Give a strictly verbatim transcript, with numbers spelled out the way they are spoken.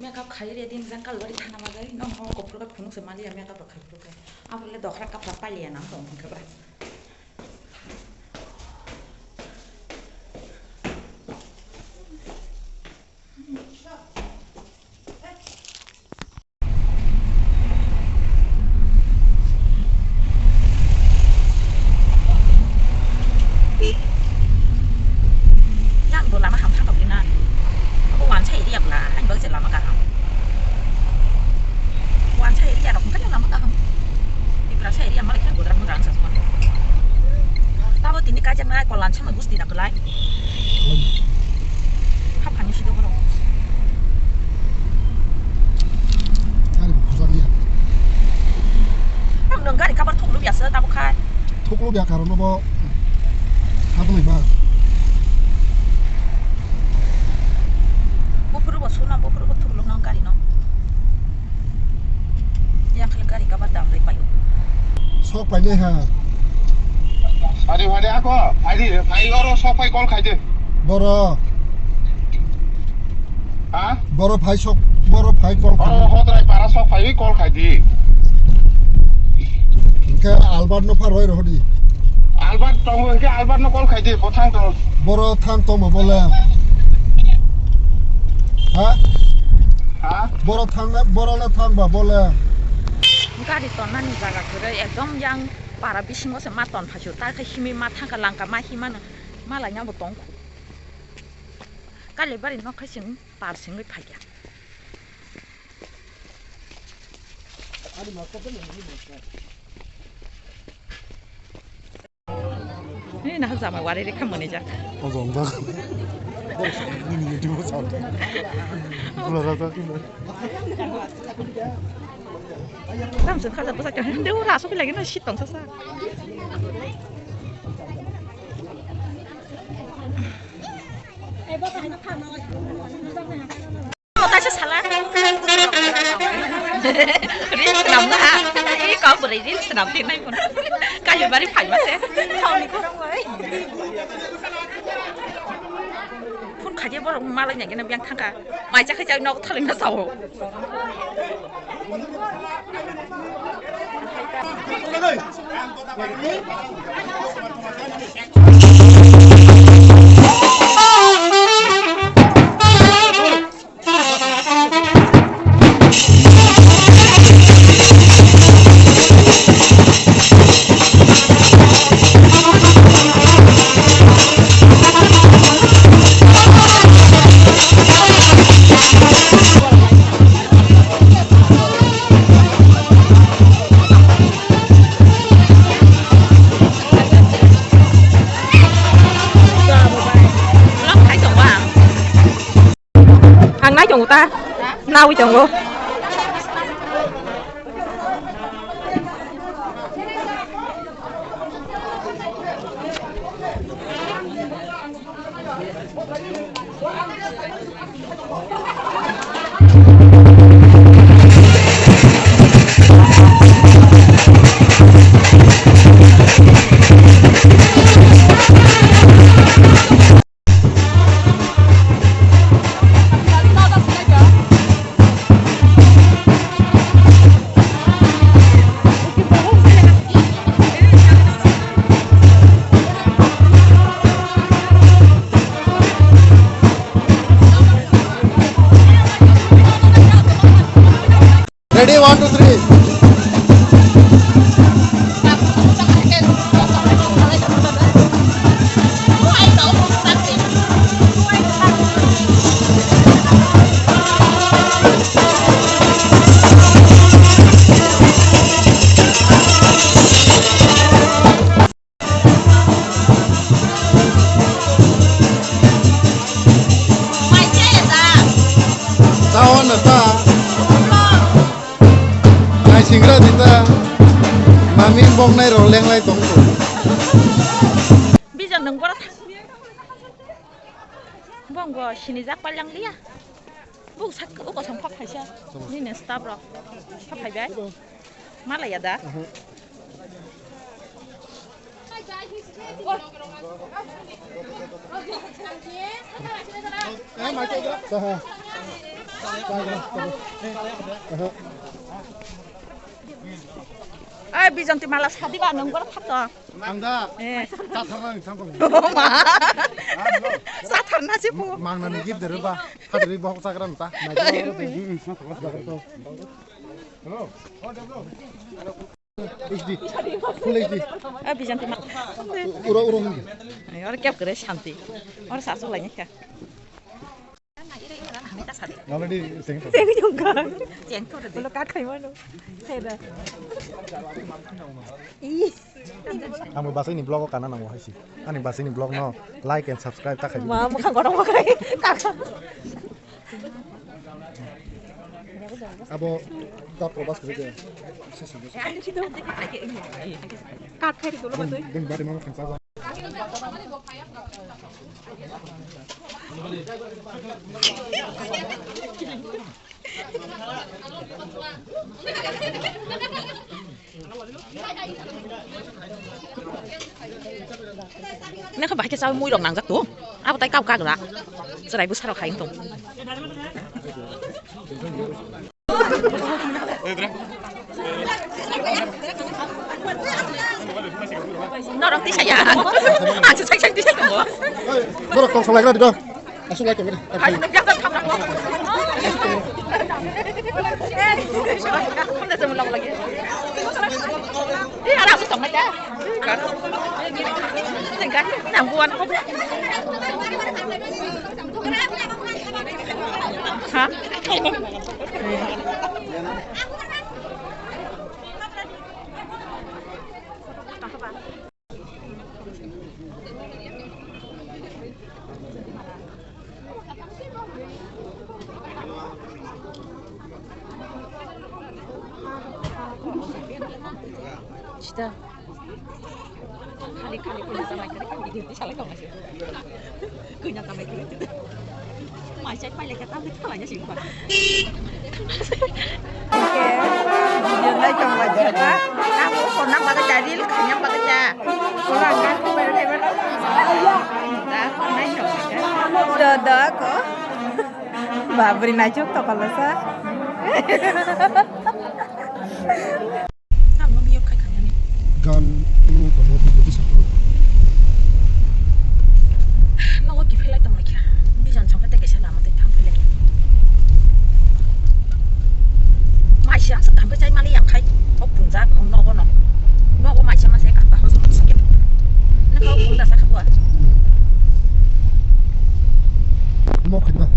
Makeup khai re din jang kal bari thana bagwi no ho kophur ka phunuk se mali ya makeup rok khai phuru khai. Abo le dokhra kapra pali ya nang tong khe ba. Yang bo lama ham thang kok na. Abo wansa area bla, ang bo je lama kaham. Wansa area rok kan lama kaham. Tiprasa area malik kan godra mudra ang sasma. Tabo tini kajak na kolan sama gusti na kelai. Hapani sido borok. Gari bujakya. Ang nang gari kabar thok lubya se tabo khai. Thok lubya karon bo. Habni ba. Bufuru bo suna bufuru bo thok lubna gari no. Yang khala gari kabar dam ri payo. Sok painai ha. Phadi phadi ako, phadi, phai oro sok phai call khaidi. Boro. Ha? Boro phai sok, boro phai call khaidi. Oro Hodrai para sok phai call khaidi. Hingke Albert no phar roi rohdi. Albert tongo, hingke Albert no call khaidi, bo thang tongo. Boro thang tongo bole. Ha? Ha? Boro thang, boro le thang ba bole. Gari tonnani jaga kwrwi ekdom yang para bisingo se ma ton phaisu, ta khe himwi ma thangkha langka ma himano ma laina bo tongkhu. Kale bari nok khai sing par singwi phaikha. Ni nahar jama wari rekha mani jak. O jom jak. Nini YouTube channel. Bula rata. Tam sung khaja bwsa kya. Dew ra so lagi na shit tong sasa. Taisa sala. Reels swnam na ha. Ei kok bwrwi reels swnam tin nai phun. Kaiwi bari phai ma se. Phone khaje borok malai nai gena biang thangka. Mai cha khai cha nok thalai na sao. Ang nai tongo ta, nawi tongo. Ready, one, two, three. Tao no ta. Nai singra di ta. Mami bok nai rok lenglai tong. Bijang nang bara. Bonggo sinijak palyang liya. Buk sak o kosong phak phaisa. Nini staff rok phak phaibai. Malaya da. Ai, Bijonti mala sadi ba nang gora thak to. Ang da. Eh. Chatharna ni thang kong. Ma. Chatharna si pu. Mangna ni gift dere ba. Hadri bohok chagra ta. Hello. H D. Full H D. Eh, Bijonti ma. Uro, uro. Ai, oro kep kere shanti. Oro sasu lai ni kha. Already sing. Sing yung ka. Sing ko de. Lo ka khai mano. Sai da. Ih. Ang bo basai ni vlog o kana nango hai si. Ani basai ni vlog no like and subscribe ta khai. Ma, mo khang gorong mo khai. Kaka. Abo da probas khe. Kat khai dulu ba tui. Ding bari mama khan sa. Nokha bahai khe chaui mui rok nangjak tongo. Abo tai kau kagra. Chwrai bwsa rok hai wng tong. Norok tisa ya. Ang se sai sai tisa tongo. Borok tong salai gra di dong. Asuk lai tong gra. Hai, nang jak jak thang nang. Nang se mulang lagi. Ini ada asuk tong aja. Nang buan apa? Ha? Sita. Khali khali khali samai khali khali video ti salai tong nasi. Kuina samai khali khali. Mai sai pai lekha tam khali nasi ba. Oke. Video nai tong lai jaka. Nang ko nang baga jadi lu khanya baga ja. Orang kan ko ber ber. Da ko nai tong lai jaka. Da da ko. Babri nai chuk to kala sa. Gan tulu tongmo twi twi sakno. Nogo kiphilai tonglaikha. Bijan songkha tei kaisa lama tei thangphailai. Maisi aswk kaham khe chai mani yang khai. O pungjak nogo no. Nogo maisi ma se kaham kaham songkha sikhe. Nokha o pungda sakha bua. Mo khaina.